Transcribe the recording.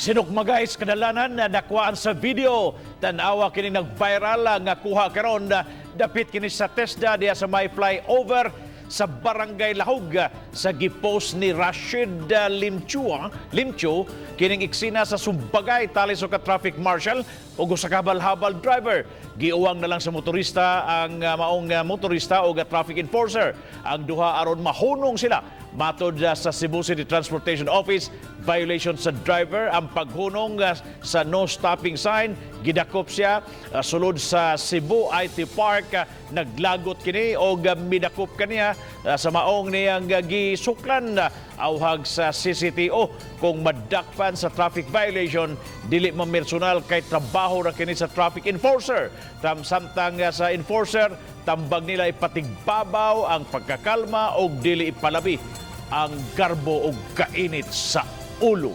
Sinukmagay sa kadalanan na nakuhaan sa video. Tanawa kini nag-viral nga kuha karon dapit kini sa TESDA diya sa may flyover sa Barangay Lahug sa gipost ni Rashid Limchua, Limchu kining eksena sa sumbagay tali sa ka traffic marshal ug usa ka habal-habal driver. Giuwang na lang sa motorista ang maong motorista o traffic enforcer ang duha aron mahunong sila. Matod sa Cebu City Transportation Office, violation sa driver ang paghunong sa no stopping sign. Gidakop siya sulod sa Cebu IT Park. Naglagot kini og midakop kaniya sa maong niyang gisuklan. Awhag sa CCTO, kung madakpan sa traffic violation, dili mamersonal kay trabaho ra kini sa traffic enforcer. Samtang sa enforcer, tambag nila ipatigbabaw ang pagkakalma og dili ipalabi ang garbo og kainit sa ulo.